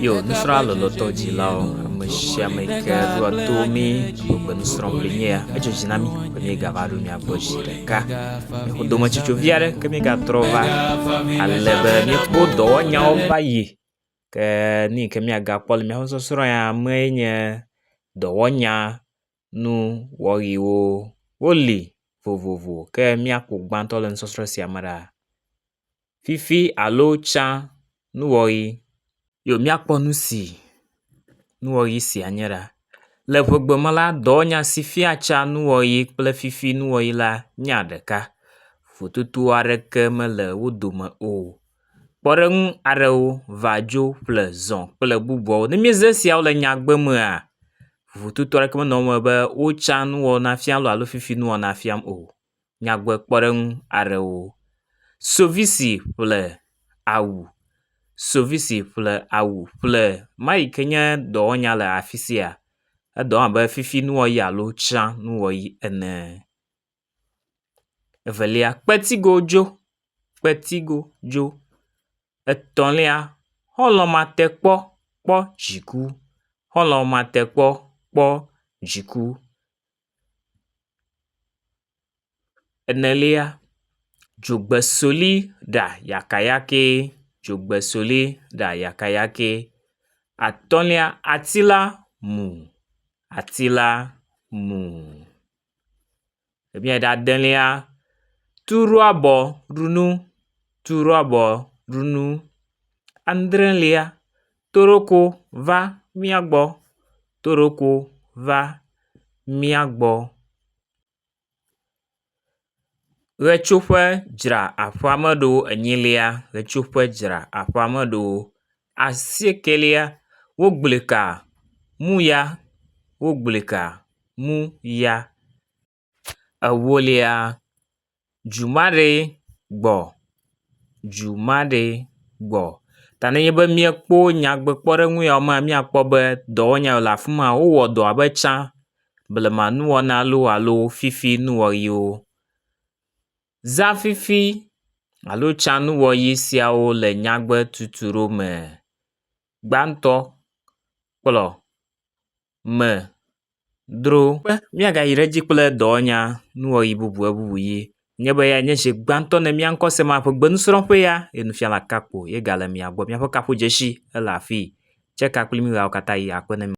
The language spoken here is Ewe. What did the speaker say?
Yo nusrɔ̃la lɔlɔ̃tɔ dzilawo, ame sia ame yi ke ɖoa to mí ƒe nusrɔ̃ƒe nye ya. Edzɔ dzi na mí be míegava ɖo mía gbɔ zi ɖeka. Míexɔ dometsotso vi aɖe ke míegatrɔ va ale be míekpɔ dɔwɔnyawo va yi ke nu yi ke míagakpɔ le míaƒe nusɔsrɔ̃ ya mee nye dɔwɔnya nuwɔɣiwo. Woli vovovo ke míaƒo gbãtɔ le nusɔsrɔ̃ sia me ɖa. Fifi alo tsã nuwɔɣi. Yo míakpɔ nu si nuwɔɣi sia nye ɖa. Le ŋegbe me la, dɔwɔnya si fia tsa nuwɔɣi kple fifi nuwɔɣi la nyea ɖeka. Vovototo aɖeke mele wo dome o. Kpɔɖeŋu aɖewo va, dzo, ƒle, zɔ kple bubuawo. Ne míeze esiawo le nyagbe mea, vovototo aɖeke menɔ wo me be wotsa nuwɔna fia loo alo fifi nuwɔna fiam o. Nyagbe kpɔɖeŋu aɖewo. Sovisi ƒle awu. Sovisi ƒle awu. Ƒle ma yi ke nye dɔwɔnya le afi sia edɔ wɔm abe fifi nuwɔɣi alo tsã nuwɔɣi ene. Evelia, kpetigo dzo. Kpetigo dzo. Etɔ̃lia, xɔlɔ̃ matekpɔ kpɔ dziku. Xɔlɔ̃ matekpɔ kpɔ dziku. Enelia, dzogbesoli ɖa yakayakɛ. Dzogbesoli ɖa yakayakɛ. Atɔ̃lia, ati la mu. Ati la mu. Míayi ɖe adelia, tuɖoabɔ ɖu nu. Tuɖoabɔ ɖu nu. Adrelia, toroko va mía gbɔ. Toroko va mía gbɔ. Ʋetsoƒe dzra aƒea me ɖo. Enyilia, ʋetsoƒe dzra aƒea me ɖo. Asiekelia, wogbli ka mu ya. Wogbli ka mu ya. Ewolia, dzumaɖi gbɔ. Dzumaɖi gbɔ. Ta nenye be míekpɔ nyagbe kpɔɖeŋu yawo mea, míakpɔ be dɔwɔnya yiwo le afi ma wowɔ dɔ abe tsã, blema nuwɔna loo alo fifi nuwɔɣiwo. Zã fifi alo tsã nuwɔɣi siawo le nyagbe tutuɖo me. Gbãtɔ kplɔ, me, dro. Míagayi ɖe edzi kple dɔwɔnya nuwɔɣi bubu ɣebubuɣi. Nye be eyae nye zi gbãtɔ ne mía ŋkɔ sem aƒegbe nusrɔ̃ƒe ya ye nufiala Kakpo ye gale mia gbɔ. Míaƒe kaƒodzesi ele afii. Tse ka kpli mí ɣeawo katã ɣi akpe na mi.